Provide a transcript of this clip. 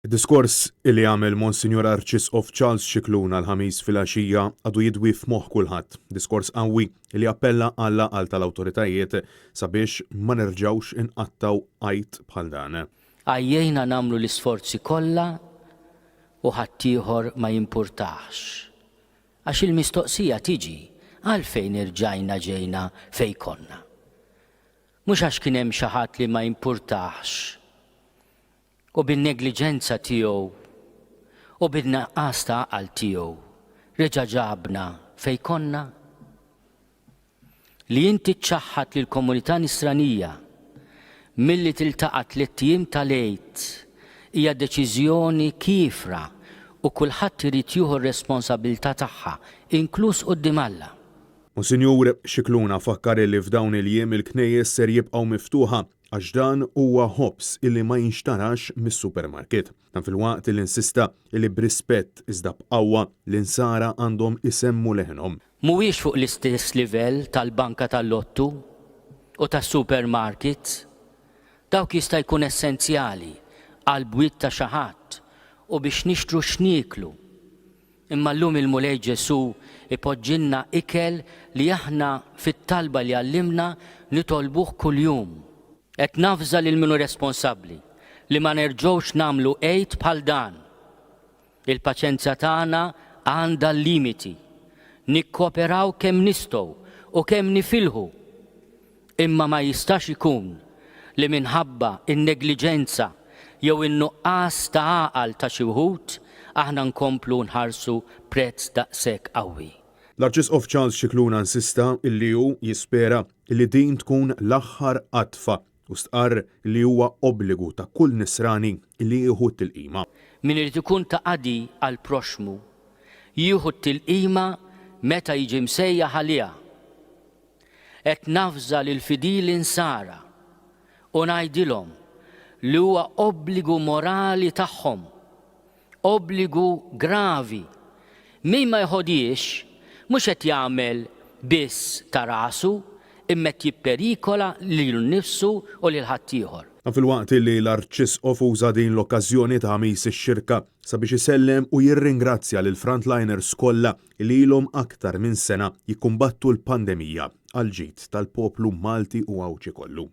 Id-diskors li għamel Monsinjur Arċisqof Charles Scicluna l-Ħamis filgħaxija għadu jidwi f'moħħ kulħadd. Diskors qawwi li appella għall-għaqal tal-awtoritajiet sabiex ma nerġgħux inqattgħu Għid bħal dan. Għajjejna nagħmlu l-isforzi kollha u ħaddieħor ma jimpurtahx. Għax il-mistoqsija tiġi, għalfejn irġajna ġejna fejn konna? Mhux għax kien hemm xi ħadd li ma jimpurtahx u bin-negliġenza tiegħu u bin-naqqas ta' għaqal tiegħu reġa' ġabna fejn konna? Li inti ċċaħħad lill-komunità Nisranija milli tiltaqa' tlett ijiem tal-Għid hija deċiżjoni kiefra u kulħadd irid jieħu r-responsabilità tagħha, inkluż quddiem Alla. Monsinjur Scicluna fakkar li f'dawn il-jiem il-knejjes ser jibqgħu miftuħa għax dan huwa ħobż illi ma jinxtarax mis-supermarket. Dan filwaqt illi insista illi b'rispett iżda b'qawwa l-Insara għandhom isemmu leħenhom. Mhuwiex fuq l-istess livell tal-banka tal-lottu u tas-supermarkets. Dawk jista' jkun essenzjali għall-bwiet ta' xi ħadd u biex nixtru x'nieklu. Imma llum il-Mulej Ġesù jpoġġilna ikel li aħna fit-talba li għallimna nitolbuh kuljum. Qed navża lil min hu responsabbli li ma nerġgħux nagħmlu Għid bħal dan. Il-paċenzja tagħna għandha l-limiti. Nikkooperaw kemm nistgħu u kemm nifilħu. Imma ma jistax ikun li minħabba n-negliġenza jew in-nuqqas ta' għaqal ta' xi wħud, aħna nkomplu nħarsu prezz daqshekk qawwi. L-Arċisqof Charles Scicluna insista illi hu jispera illi din tkun l-aħħar qadfa u stqarr li huwa obbligu ta' kull Nisrani li jieħu t-tilqima. Min irid ikun ta' qadi għall-proxxmu, jieħu t-tilqima meta jiġi msejjaħ għaliha. Qed navża lill-fidili Nsara u ngħidilhom li huwa obbligu morali tagħhom, obbligu gravi. Min ma jeħodhiex mhux qed jagħmel biss ta' rasu imma qed jipperikola lilu nnifsu u lil ħaddieħor. Dan filwaqt li l-Arċisqof uża din l-okkażjoni ta' Ħamis ix-Xirka sabiex isellem u jirringrazzja lill-frontliners kollha li ilhom aktar minn sena jikkumbattu l-pandemija għall-ġid tal-poplu Malti u Għawdxi kollu.